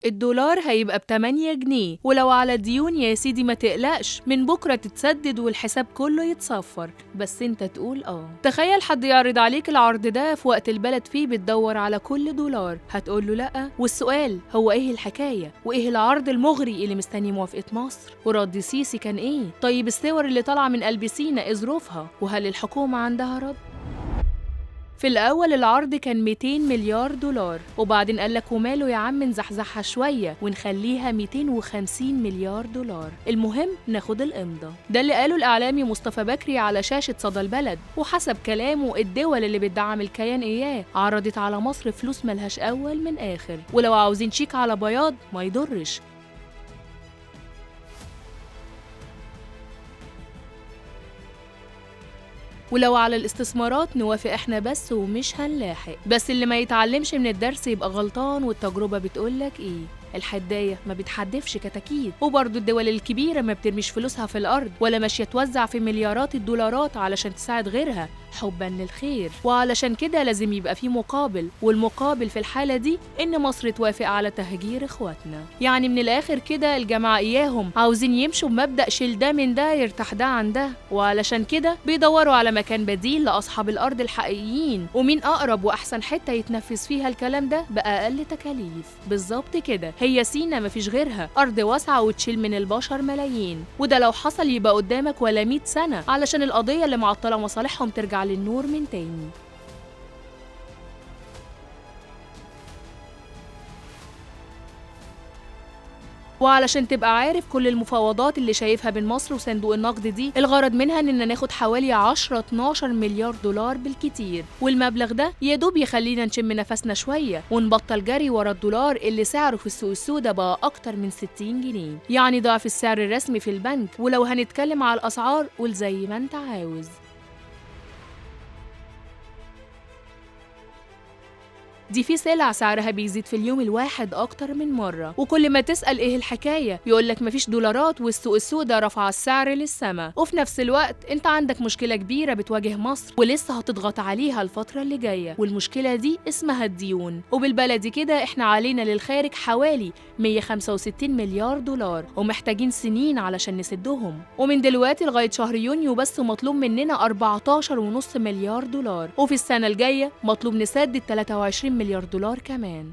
الدولار هيبقى ب8 جنيه، ولو على ديون يا سيدي ما تقلقش، من بكرة تتسدد والحساب كله يتصفر، بس انت تقول اه. تخيل حد يعرض عليك العرض ده في وقت البلد فيه بتدور على كل دولار، هتقول له لأ؟ والسؤال هو ايه الحكاية؟ وايه العرض المغري اللي مستني موافقة مصر؟ ورد سيسي كان ايه؟ طيب الصور اللي طالعة من قلب سينا ايه ظروفها؟ وهل الحكومة عندها رد؟ في الأول العرض كان 200 مليار دولار، وبعدين قالك وماله يا عم نزحزحها شوية ونخليها 250 مليار دولار، المهم ناخد الإمضة. ده اللي قاله الإعلامي مصطفى بكري على شاشة صدى البلد، وحسب كلامه الدول اللي بتدعم الكيان إياه عرضت على مصر فلوس ملهاش أول من آخر، ولو عاوزين شيك على بياض ما يضرش. ولو على الاستثمارات نوافق احنا بس ومش هنلاحق، بس اللي ما يتعلمش من الدرس يبقى غلطان، والتجربة بتقولك ايه؟ الحداية ما بتحدفش كتاكيت، وبرضه الدول الكبيرة ما بترميش فلوسها في الأرض ولا ماشية توزع في مليارات الدولارات علشان تساعد غيرها حبا للخير، وعلشان كده لازم يبقى في مقابل، والمقابل في الحالة دي إن مصر توافق على تهجير إخواتنا. يعني من الآخر كده الجماعة إياهم عاوزين يمشوا بمبدأ شيل ده من ده يرتاح ده عن ده، وعلشان كده بيدوروا على مكان بديل لأصحاب الأرض الحقيقيين، ومين أقرب وأحسن حتة يتنفذ فيها الكلام ده بأقل تكاليف. بالظبط كده، هي سينا مفيش غيرها، أرض واسعة وتشيل من البشر ملايين، وده لو حصل يبقى قدامك ولا 100 سنة علشان القضية اللي معطلة مصالحهم ترجع للنور من تاني. وعلشان تبقى عارف كل المفاوضات اللي شايفها بين مصر وصندوق النقد دي الغرض منها اننا ناخد حوالي 10-12 مليار دولار بالكتير، والمبلغ ده يا دوب يخلينا نشم نفسنا شوية ونبطل جري ورا الدولار اللي سعره في السوق السوداء بقى اكتر من 60 جنيه، يعني ضعف السعر الرسمي في البنك. ولو هنتكلم على الاسعار قول زي ما انت عاوز. دي في سلع سعرها بيزيد في اليوم الواحد أكتر من مرة، وكل ما تسأل إيه الحكاية يقولك مفيش دولارات والسوق السوداء رفع السعر للسما. وفي نفس الوقت أنت عندك مشكلة كبيرة بتواجه مصر ولسه هتضغط عليها الفترة اللي جاية، والمشكلة دي اسمها الديون. وبالبلدي كده إحنا علينا للخارج حوالي 165 مليار دولار ومحتاجين سنين علشان نسدهم، ومن دلوقتي لغاية شهر يونيو بس مطلوب مننا 14.5 مليار دولار، وفي السنة الجاية مطلوب نسدد 23 مليار دولار كمان.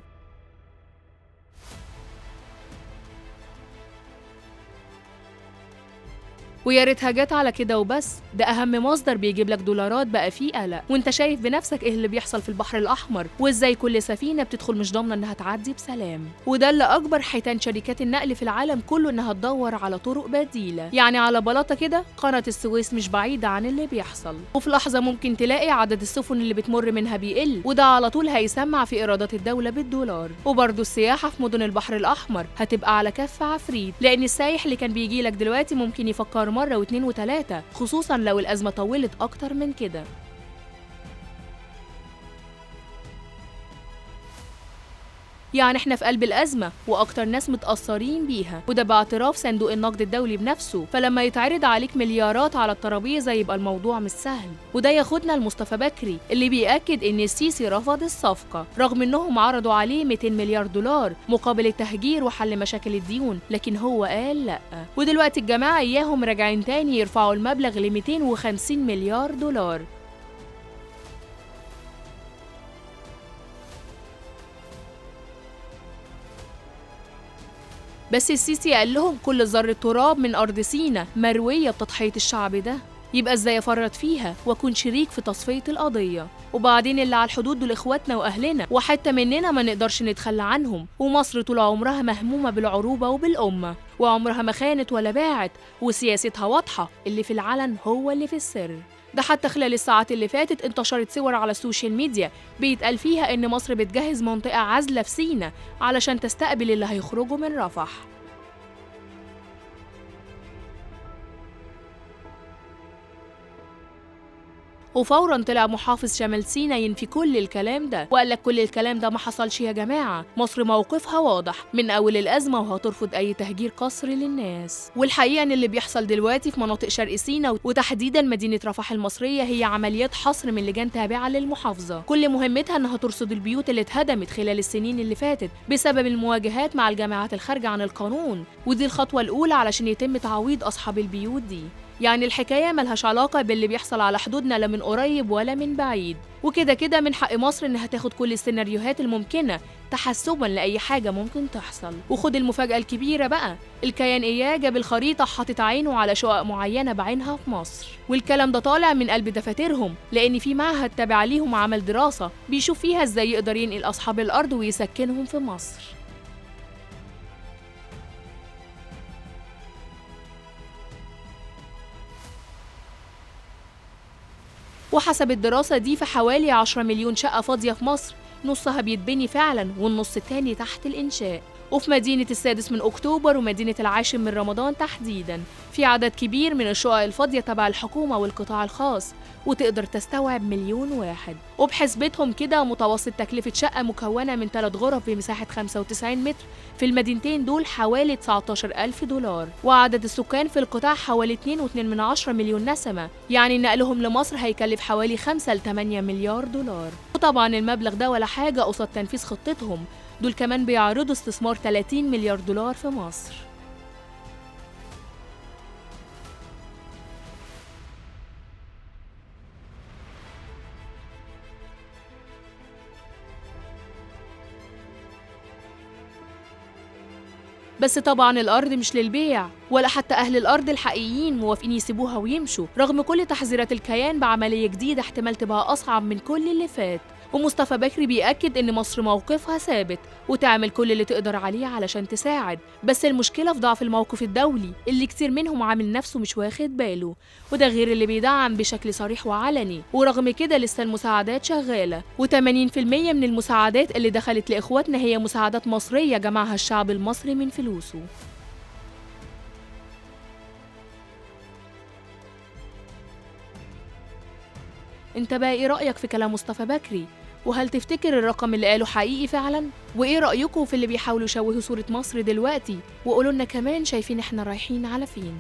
ويا ريتها جت على كده وبس، ده أهم مصدر بيجيب لك دولارات بقى فيه قلق، وانت شايف بنفسك ايه اللي بيحصل في البحر الأحمر وازاي كل سفينة بتدخل مش ضامنة انها تعدي بسلام. وده اللي أكبر حيتان شركات النقل في العالم كله انها تدور على طرق بديلة، يعني على بلاطة كده قناة السويس مش بعيدة عن اللي بيحصل، وفي لحظة ممكن تلاقي عدد السفن اللي بتمر منها بيقل، وده على طول هيسمع في إيرادات الدولة بالدولار. وبرضه السياحة في مدن البحر الأحمر هتبقى على كف عفريت، لأن السايح اللي كان بيجي لك دلوقتي ممكن يفكر مرة واثنين وثلاثة، خصوصا لو الأزمة طولت أكتر من كده. يعني احنا في قلب الأزمة وأكتر ناس متأثرين بيها، وده باعتراف صندوق النقد الدولي بنفسه، فلما يتعرض عليك مليارات على الترابيزة يبقى الموضوع مش سهل. وده ياخدنا لمصطفى بكري اللي بيأكد إن السيسي رفض الصفقة رغم إنهم عرضوا عليه 200 مليار دولار مقابل التهجير وحل مشاكل الديون، لكن هو قال لأ. ودلوقتي الجماعة إياهم راجعين تاني يرفعوا المبلغ ل 250 مليار دولار. بس السيسي قال لهم كل ذرة تراب من أرض سينا مروية بتضحية الشعب ده، يبقى ازاي افرط فيها واكون شريك في تصفية القضية؟ وبعدين اللي على الحدود دول اخواتنا واهلنا، وحتى مننا ما نقدرش نتخلى عنهم. ومصر طول عمرها مهمومة بالعروبة وبالأمة، وعمرها ما خانت ولا باعت، وسياستها واضحة، اللي في العلن هو اللي في السر. ده حتى خلال الساعات اللي فاتت انتشرت صور على ال social media بيتقال فيها إن مصر بتجهز منطقة عازلة في سينا علشان تستقبل اللي هيخرجوا من رفح. وفورا طلع محافظ شمال سينا ينفي كل الكلام ده، وقال لك كل الكلام ده ما حصلش يا جماعة، مصر موقفها واضح من أول الأزمة وهترفض أي تهجير قسري للناس. والحقيقة إن اللي بيحصل دلوقتي في مناطق شرق سينا وتحديدا مدينة رفح المصرية هي عمليات حصر من لجان تابعة للمحافظة، كل مهمتها إنها ترصد البيوت اللي اتهدمت خلال السنين اللي فاتت بسبب المواجهات مع الجماعات الخارجة عن القانون، ودي الخطوة الأولى علشان يتم تعويض أصحاب البيوت دي. يعني الحكاية ملهاش علاقة باللي بيحصل على حدودنا لا من قريب ولا من بعيد، وكده كده من حق مصر إنها تاخد كل السيناريوهات الممكنة تحسبا لأي حاجة ممكن تحصل. وخد المفاجأة الكبيرة بقى، الكيان إياه جاب الخريطة حاطط عينه على شقق معينة بعينها في مصر، والكلام ده طالع من قلب دفاترهم، لأن في معهد تابع ليهم عمل دراسة بيشوف فيها إزاي يقدر ينقل أصحاب الأرض ويسكنهم في مصر. وحسب الدراسة دي فحوالي 10 مليون شقة فاضية في مصر، نصها بيتبني فعلا والنص التاني تحت الإنشاء. وفي مدينة 6 من أكتوبر ومدينة 10 من رمضان تحديدا في عدد كبير من الشقق الفاضية تبع الحكومة والقطاع الخاص، وتقدر تستوعب 1 مليون واحد. وبحسبتهم كده متوسط تكلفة شقة مكونة من 3 غرف بمساحة 95 متر في المدينتين دول حوالي 19,000 دولار، وعدد السكان في القطاع حوالي 2.2 مليون نسمة، يعني نقلهم لمصر هيكلف حوالي 5 ل 8 مليار دولار. وطبعا المبلغ ده ولا حاجة قصاد تنفيذ خطتهم، دول كمان بيعرضوا استثمار 30 مليار دولار في مصر. بس طبعا الأرض مش للبيع، ولا حتى أهل الأرض الحقيقيين موافقين يسيبوها ويمشوا، رغم كل تحذيرات الكيان بعملية جديدة احتمال تبقى أصعب من كل اللي فات. ومصطفى بكري بيأكد إن مصر موقفها ثابت وتعمل كل اللي تقدر عليه علشان تساعد، بس المشكلة في ضعف الموقف الدولي اللي كتير منهم عامل نفسه مش واخد باله، وده غير اللي بيدعم بشكل صريح وعلني. ورغم كده لسه المساعدات شغالة، و80% من المساعدات اللي دخلت لإخواتنا هي مساعدات مصرية جمعها الشعب المصري من فلوسه. انت بقى ايه رأيك في كلام مصطفى بكري؟ وهل تفتكر الرقم اللي قاله حقيقي فعلا؟ وايه رأيكم في اللي بيحاولوا يشوهوا صورة مصر دلوقتي؟ وقولوا لنا كمان شايفين احنا رايحين على فين.